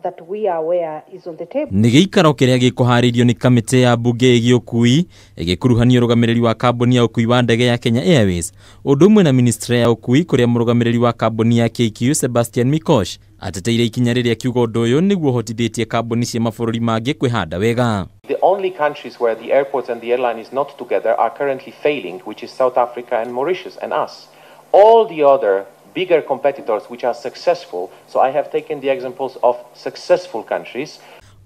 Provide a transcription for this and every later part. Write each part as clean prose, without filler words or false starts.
That we are aware is on the table. Nĩ gĩikaro kĩrĩa gĩkũharĩirio nĩ kamĩtĩ ya mbunge ĩgiĩ ũkui ĩgĩkuruhanio ũrũgamĩrĩri wa kambuni ya ũkui wa ndege ya Kenya Airways ũndũ ũmwe na ministry ya ũkui, kũrĩa mũrũgamĩrĩri wa kambuni ya KQ Sebastian Mikosh ateteire ikinya rĩrĩa akiuga ũndũ ũyũ nĩguo ũhotithĩtie kambuni cia mabũrũri mangĩ kwĩhanda wega. The only countries where the airports and the airline is not together are currently failing, which is South Africa and Mauritius and us. All the other bigger competitors which are successful, so I have taken the examples of successful countries.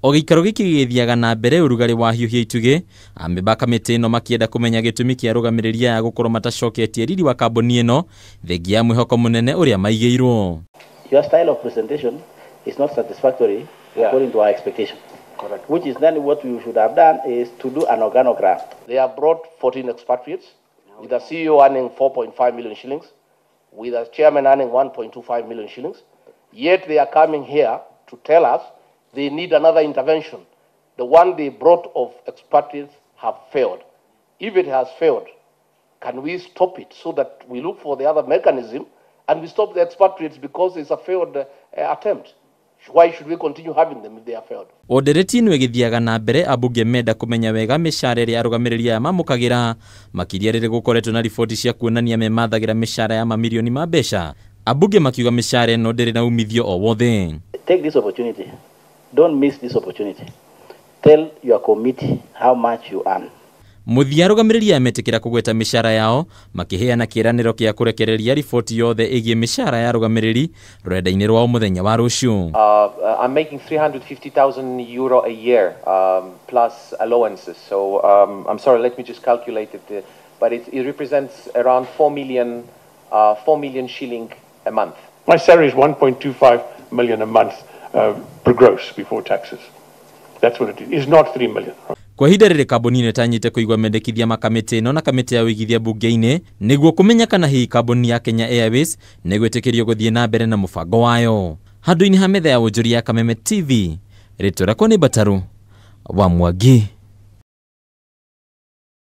O gĩikaro gĩkĩ gĩgĩthiaga na mbere, ũrugarĩ wa hiũhia itugĩ, amemba a kamĩtĩ ĩno makĩenda kũmenya gĩtũmi kĩa arũgamĩrĩri aya gũkorwo matacoketie riri wa kambuni ĩno thengia ya mwĩhoko mũnene ũrĩa maigĩirwo. Your style of presentation is not satisfactory according to our expectation. Correct. Which is then what we should have done is to do an organogram. They have brought 14 expatriates with a CEO earning 4.5 million shillings, with a chairman earning 1.25 million shillings. Yet they are coming here to tell us they need another intervention. The one they brought of expatriates have failed. If it has failed, can we stop it so that we look for the other mechanism and we stop the expatriates because it's a failed attempt? Why should we continue having them if they are failed? O ndereti ĩno ĩgĩthiaga na mbere, ambunge menda kũmenya wega mĩcara ĩrĩa arũgamĩrĩri aya mamũkagĩra, makĩria rĩrĩ gũkoretwo na riboti cia kuonania memathagĩra mĩcara ya mamirioni ma mbeca. Ambunge makiuga mĩcara ĩno ndĩrĩ na umithio o wothe. Take this opportunity. Don't miss this opportunity. Tell your committee how much you earn. Mũthia arũgamĩrĩri aya metĩkĩra kũgweta mĩcara yao, makĩheana kĩĩranĩro kĩa kũrekereria riboti yothe ĩgiĩ mĩcara ya arũgamĩrĩri rũrenda-inĩ rwao mũthenya wa rũciũ. I'm making €350,000 a year plus allowances. So I'm sorry, let me just calculate it. But it represents around 4 million shilling a month. My salary is 1.25 million a month per gross before taxes. That's what it is. It's not 3 million. Kwa ihinda rĩrĩ, kambuni ĩno ĩtanyĩte kũigua mendekithia ma kamĩtĩ ĩno na kamĩtĩ ya ũigithia mbunge-inĩ nĩguo kũmenya kana hihi kambuni ya Kenya Airways nĩ gwĩtĩkĩrio gũthiĩ na mbere na mũbango wayo. Handũ-inĩ ha metha ya wonjoria ya Kameme TV, rĩtwa rĩakwa nĩ Mbataru wa Mwangi.